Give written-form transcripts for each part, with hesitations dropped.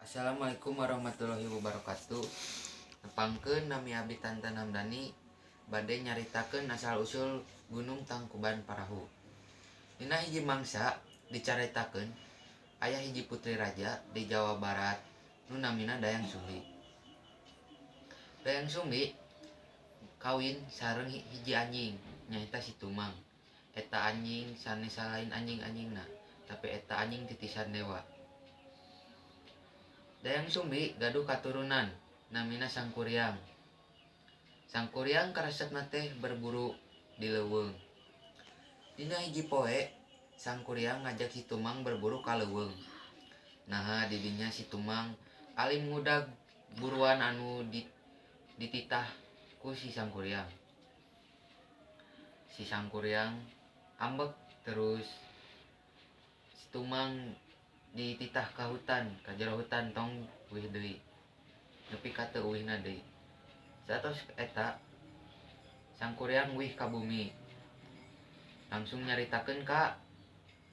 Assalamualaikum warahmatullahi wabarakatuh. Nepangkeun, nami abdi Tantan Hamdani, bade nyaritakeun asal usul Gunung Tangkuban Parahu. Dina hiji mangsa dicaritakeun aya hiji putri raja di Jawa Barat nu namina Dayang Sumbi. Dayang Sumbi kawin sareng hiji anjing, nyaeta si Tumang. Eta anjing sanes salain anjing-anjingna, tapi eta anjing titisan dewa. Dayang Sumbi gaduh katurunan namina Sangkuriang. Sangkuriang karesepna teh berburu di leuweung. Dina hiji poe Sangkuriang ngajak si Tumang berburu ka leuweung. Naha didinya si Tumang alim ngudag buruan anu dititah ku si Sangkuriang. Si Sangkuriang ambek, terus si Tumang dititah ka hutan, ka jero hutan, tong uih deui nepi ka teu uihna deui. Saatos eta Sangkuriang uih ka bumi, langsung nyaritakeun ka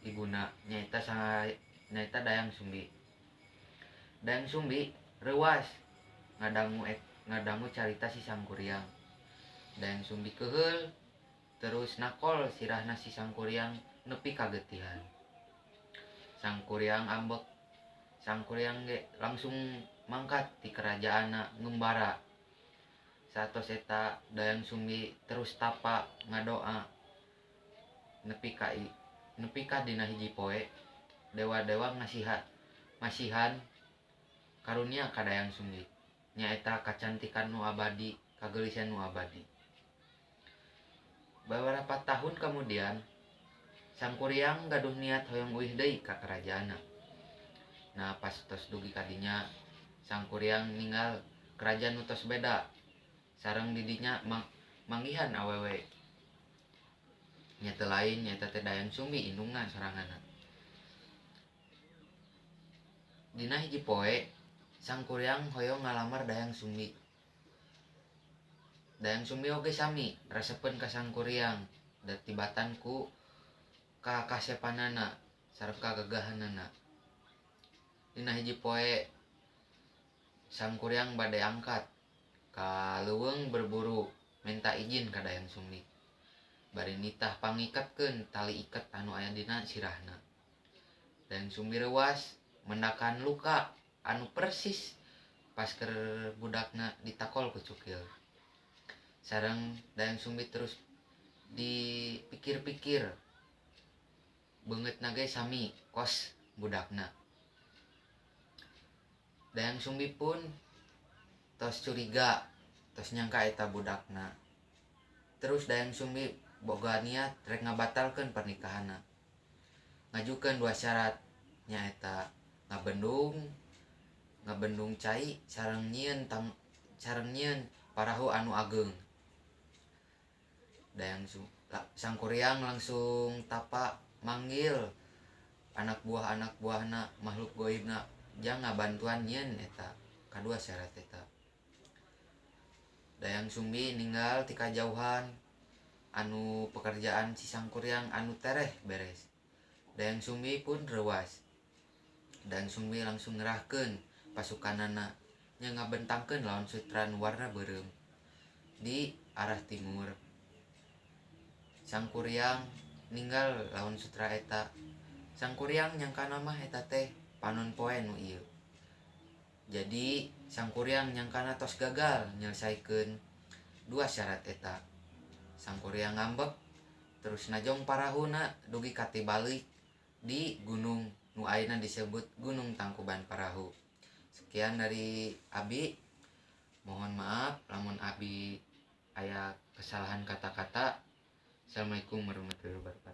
ibuna, nyaeta Dayang Sumbi. Dayang Sumbi reuwas ngadangu carita si Sangkuriang. Dayang Sumbi keuheul, terus nakol sirahna si Sangkuriang nepi ka getihan. Sangkuriang ambek. Sangkuriang ge langsung mangkat ti kerajaanna ngembara. Saatos eta Dayang Sumbi terus tapa ngadoa nepi ka dina hiji poe dewa-dewa masihan karunia ka Dayang Sumbi, nyaeta kacantikan nu abadi, kageulisan nu abadi. Beberapa tahun kemudian Sangkuriang gaduh niat hoyong uih deui ka kerajaanna. Nah, pas tos dugi ka dinya Sangkuriang ninggal kerajaan nu tos beda, sareng di dinya manggihan awewe, nya teu lain nyaeta teh Dayang Sumbi, indungna soranganna. Dina hiji poe Sangkuriang hoyong ngalamar Dayang Sumbi. Dayang Sumbi oge sami resepeun ka Sangkuriang, da tibatan ku kakasepanana sareng kagagahanana. Dina hiji poe Sangkuriang bade angkat ka leuweung berburu, menta izin ka Dayang Sumbi bari nitah pangikatkeun tali iket anu aya dina sirahna. Dayang Sumbi reuwas mendakan luka anu persis pas keur budakna ditakol ku cukil. Sareng Dayang Sumbi terus dipikir-pikir beungeutna ge sami kos budakna. Dayang Sumbi pun tos curiga, tos nyangka eta budakna. Terus Dayang Sumbi boga niat rek ngabatalkeun pernikahanna, ngajukeun dua syarat, nyaeta ngabendung cai sareng nyieun parahu anu ageng. Dayang Sangkuriang langsung tapa manggil anak buah anak buahna, makhluk goibna, jang ngabantuan nyieun eta kadua syarat eta. Dayang Sumbi ninggal ti kajauhan anu pekerjaan si Sangkuriang anu tereh beres. Dayang Sumbi pun reuwas. Dayang Sumbi langsung ngerahkeun pasukanana nya ngabentangkeun lawan sutra nu warna beureum di arah timur. Sangkuriang ninggal lawan sutra eta. Sangkuriang nyangkana mah eta teh panon poe nu ieu. Jadi Sangkuriang nyangkana tos gagal nyelesaikeun dua syarat eta. Sangkuriang ngambek, terus najong parahuna dugi ka tibalik di gunung nu ayeuna disebut Gunung Tangkuban Parahu. Sekian dari Abi. Mohon maaf lamun Abi aya kesalahan kata-kata. Assalamualaikum warahmatullahi wabarakatuh.